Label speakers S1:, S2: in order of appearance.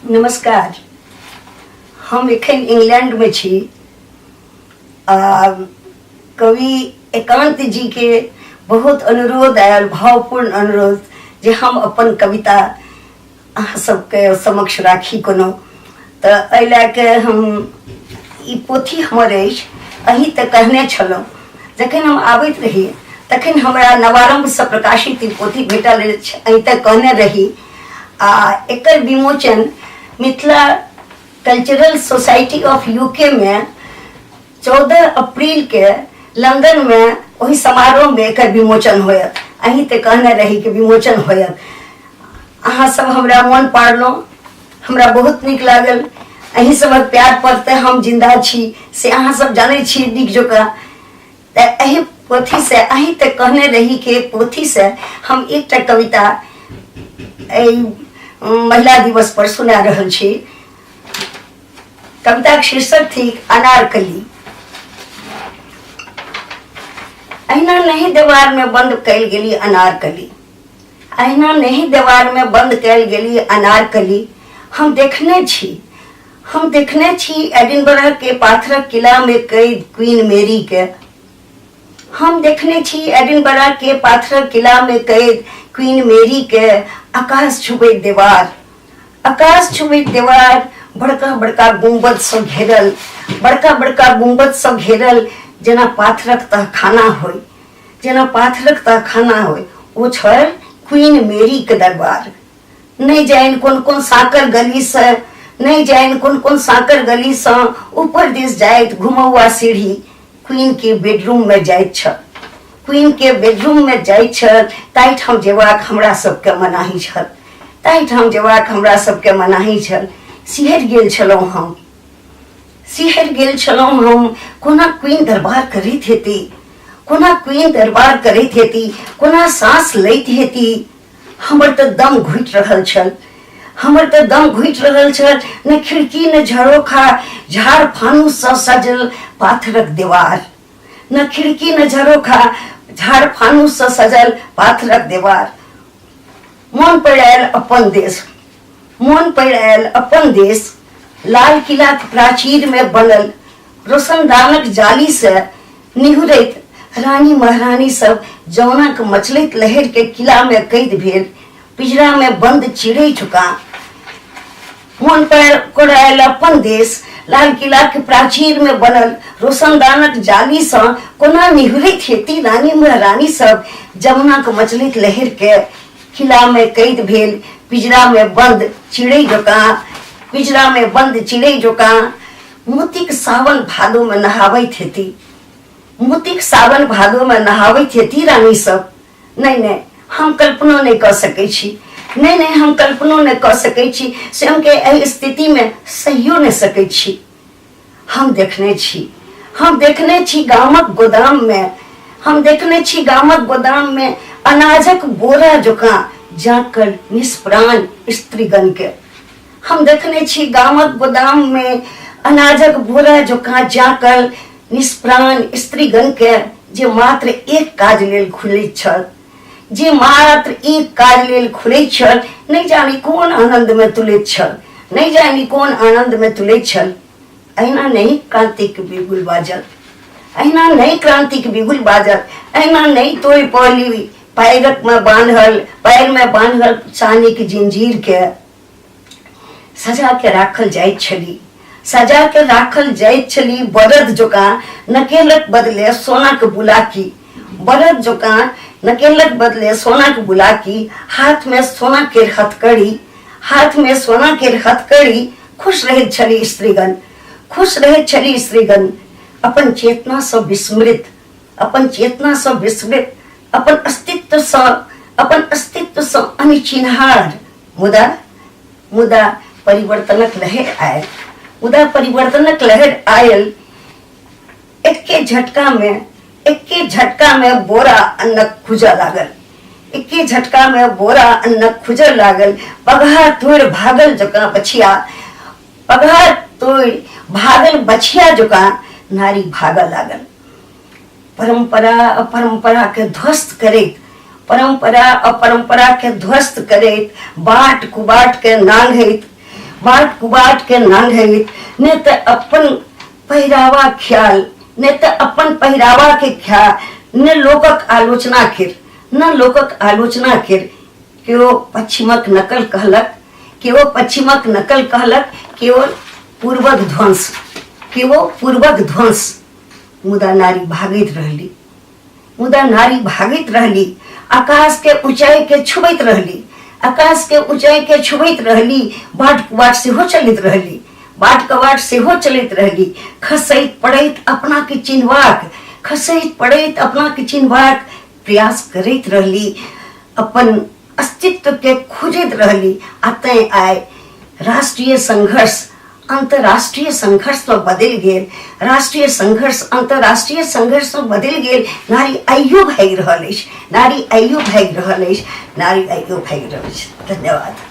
S1: नमस्कार। हम एखन इंग्लैंडमे छी आ कवि एकांत जी के बहुत अनुरोध आयल, भावपूर्ण अनुरोध जे हम अपन कविता अहाँ सबके समक्ष राखी कोनो, तऽ एहि लए कऽ हम ई पोथी हमर अछि। अहीं तऽ कहने छलहुँ, जखन हम आबैत रही तखन हमरा नवारम्भसँ प्रकाशित ई पोथी भेटल अछि। अहीं तऽ कहने रही आ एकर विमोचन Mithila cultural society of UK में 14 अप्रैल के लंदन में ओहि समारोह में एकर विमोचन होयत। अहीं तऽ कहने रही कि विमोचन होयत। अहाँ सब हमरा मोन पाड़लहुँ, हमरा बहुत नीक लागल। अहीं सबक प्यार पर तऽ हम जिंदा छी, से अहाँ सब जानै छी नीक जकाँ। तऽ एहि पोथीसँ, अहीं तऽ कहने रही कि पोथीसँ हम एकटा कविता एहि महिला दिवस पर सुना रहल छी। कविताक शीर्षक थिक अनारकली। अहिना नहीं देवार में बंद कैल गेली अनारकली, अहिना नहीं देवार में बंद कैल गेली अनारकली। हम देखने छी, हम देखने छी एडिनबर्ग के पाथरक किला में कैद क्वीन मेरी के। हम देखने छी एडिनबर्ग के पाथरक किला में कैद क्वीन मेरी के। आकाश छुबैत देवार, आकाश छुबैत देवार, बड़का बड़का गुम्बद सँ घेरल, बड़का बड़का गुम्बद सँ घेरल, जेना पाथरक तहखाना होय, जेना पाथरक तहखाना होय। ओ छल क्वीन मेरी के दरबार। नहि जानि कोन कोन साँकर गली सँ, नहि जानि कोन कोन साँकर गली सँ ऊपर दिस जाइत घुमौआ सीढ़ी क्वीन के बेडरूम में जाइत छल, क्वीन के बेडरूम में जाइत छल। ताहिठाम जेबाक हमरा सबके मनाही छल, ताहिठाम जेबाक हमरा सबके मनाही छल। सिहरि गेल छलहुँ हम, सिहरि गेल छलहुँ हम। कोना क्वीन दरबार करैत हेती, कोना क्वीन दरबार करैत हेती, कोना साँस लैत हेती। हमर तऽ दम घुटि रहल छल, हमर तऽ दम घुटि रहल छल। ने खिड़की ने झरोखा, झाड़ फानूससँ सजल पाथरक देवार, ने खिड़की ने झरोखा, झाड़ फानूससँ सजल पाथरक देवार। मोन पड़ि आयल अपन देश, मोन पड़ि आयल अपन देश। लाल किलाक प्राचीरमे बनल रोशनदानक जालीसँ निहुरैत रानी महारानी सब जौनाक मचलैत लहर के किला में कैद भेल पिजरा में बंद चिड़ै चुका। मोन पर आयल अपन देश। लाल किला के प्राचीर में बनल रोशनदानक जाली सँ कोना निहुरैत हेती रानी महारानी सब जमुनाक मचलैत लहर के किला में कैद भेल पिजरा में बंद चिड़ै जकाँ, पिजरा में बंद चिड़ै जकाँ। मोतीक सावन भादो में नहाबैत हेती, मोतीक सावन भादो में नहाबैत हेती रानी सब। नहि नहि, हम कल्पनो नहि कऽ सकै छी, नहि नहि, हम कल्पनो नहि कऽ सकै छी, स्वयंके एहि स्थितिमे सहियो नहि सकै छी। हम देखने छी, हम देखने छी गामक गोदाममे, हम देखने छी गामक गोदाममे अनाजक बोरा जकाँ जाकल निष्प्राण स्त्रीगणके। हम देखने छी गामक गोदाममे अनाजक बोरा जकाँ जाकल निष्प्राण स्त्रीगणके, जे मात्र एक काज लेल खुलैत छल, जे मात्र एक काज लेल खुलैत छल, नहि जानि कोन आनन्दमे तुलैत छल, नहि जानि कोन आनन्दमे तुलैत छल। अहिना नहि क्रांतिक बिगुल बाजल, अहिना नहि क्रांतिक बिगुल बाजल, अहिना नहि तोड़ि पौली पैरक में बान्हल, पैर में बान्हल चानीक जिंजीर के सजा के राखल जाइत छली, सजा के राखल जाइत छली बरद जकाँ नकेलक बदले सोनाक बुलाकी, बरद जकाँ नकेलक बदले सोनाक बुलाकी, हाथ में सोना केर हथकड़ी, हाथ में सोना केर हथकड़ी। खुश रहैत छली स्त्रीगण, खुश रहैत छली स्त्रीगण, अपन चेतनासँ विस्मृत, अपन चेतनासँ विस्मृत, अपन अस्तित्वसँ, अपन अस्तित्वसँ अनचिन्हार। मुदा, मुदा परिवर्तनक लहर आयल, मुदा परिवर्तनक लहर आयल। एके झटका में, एके झटका में बोरा अन्नक खुजऽ लागल, एके झटका में बोरा अन्नक खुजऽ लागल। पगहा तोड़ि भागल जकाँ बछिया, पगहा तोड़ि भागल बछिया जकाँ नारी भागऽ लागल। परंपरा अपरंपरा के ध्वस्त करैत, परंपरा अपरंपरा के ध्वस्त करैत, बाट कुबाट के नांघैत, बाट कुबाट के नांघैत, ने तऽ अपन पहिरावा ख्याल, ने तऽ अपन पहिरावा के ख्याल, ने लोकक आलोचना केर, ने लोकक आलोचना केर। केओ पश्चिमक नकल कहलक, केओ पश्चिमक नकल कहलक, केओ पूर्वक ध्वंस, केओ पूर्वक ध्वंस। मुदा नारी भागैत रहली, मुदा नारी भागैत रहली, आकाश के ऊंचाई के छुबैत रहली, आकाश के ऊंचाई के छुबैत रहली, बाट कुबाट सेहो चलैत रहली, बाट कबाट सेहो चलैत रहली, खसैत पड़ैत अपना के चिन्हबाक, खसैत पड़ैत अपना के चिन्हबाक प्रयास करैत रहली, अपन अस्तित्व के खोजैत रहली। आ तैं आइ राष्ट्रीय संघर्ष अंतर्राष्ट्रीय संघर्ष में बदलि गेल, राष्ट्रीय संघर्ष अंतर्राष्ट्रीय संघर्ष में बदलि गेल। नारी आइयो भागि रहल अछि, नारी आइयो भागि रहल अछि, नारी आइयो भागि रहल अछि। धन्यवाद।